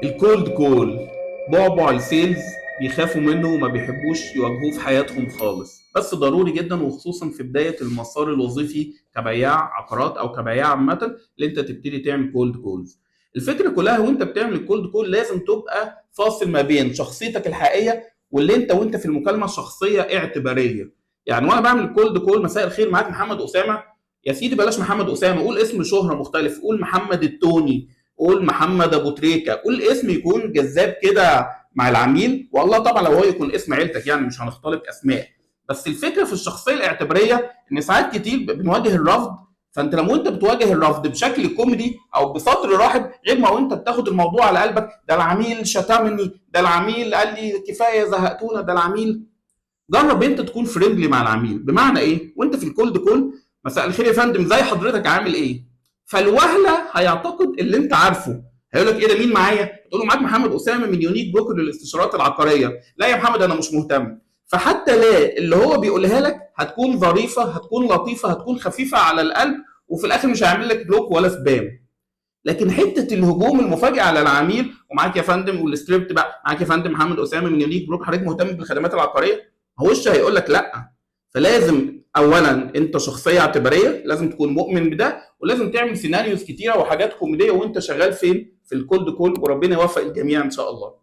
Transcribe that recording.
ال cold call بعبع ال sales، بيخافوا منه وما بيحبوش يواجهوه في حياتهم خالص، بس ضروري جدا، وخصوصا في بداية المسار الوظيفي كبياع عقارات او كبياع عامه، اللي انت تبتدي تعمل cold calls. الفكرة كلها وانت بتعمل ال cold call لازم تبقى فاصل ما بين شخصيتك الحقيقية واللي انت وانت في المكالمة شخصية اعتباريه. يعني وانا بعمل cold call: مساء الخير، معاك محمد اسامه. يا سيدي بلاش محمد اسامه، قول اسم شهره مختلف، قول محمد التوني، قول محمد ابو تريكه، قول اسم يكون جذاب كده مع العميل. والله طبعا لو هو يكون اسم عيلتك، يعني مش هنختلق اسماء. بس الفكرة في الشخصية الاعتباريه ان ساعات كتير بنواجه الرفض، فانت لما انت بتواجه الرفض بشكل كوميدي او بصدر رحب غير ما وانت بتاخد الموضوع على قلبك: ده العميل شتمني، ده العميل قال لي كفاية زهقتونا، ده العميل. جرب انت تكون friendly مع العميل. بمعنى ايه؟ وانت في ال cold call: مساء الخير يا فندم، زي حضرتك، عامل ايه؟ فالوهله هيعتقد اللي انت عارفه، هيقول لك ايه ده، مين معايا؟ تقول له معاك محمد اسامة من Unique Broker للاستشارات العقاريه. لا يا محمد، انا مش مهتم. فحتى لا اللي هو بيقولها لك هتكون ظريفه، هتكون لطيفه، هتكون خفيفة على القلب، وفي الاخر مش هيعمل لك block ولا spam. لكن حتة الهجوم المفاجئ على العميل، ومعاك يا فندم، والسكريبت بقى: معاك يا فندم محمد اسامة من Unique Broker، حضرتك مهتم بالخدمات العقاريه؟ هو وش هيقول لك لا. فلازم اولا انت شخصية اعتباريه، لازم تكون مؤمن بده، ولازم تعمل scenarios كتيرة وحاجات كوميدية وانت شغال فين؟ في ال cold call. وربنا يوفق الجميع ان شاء الله.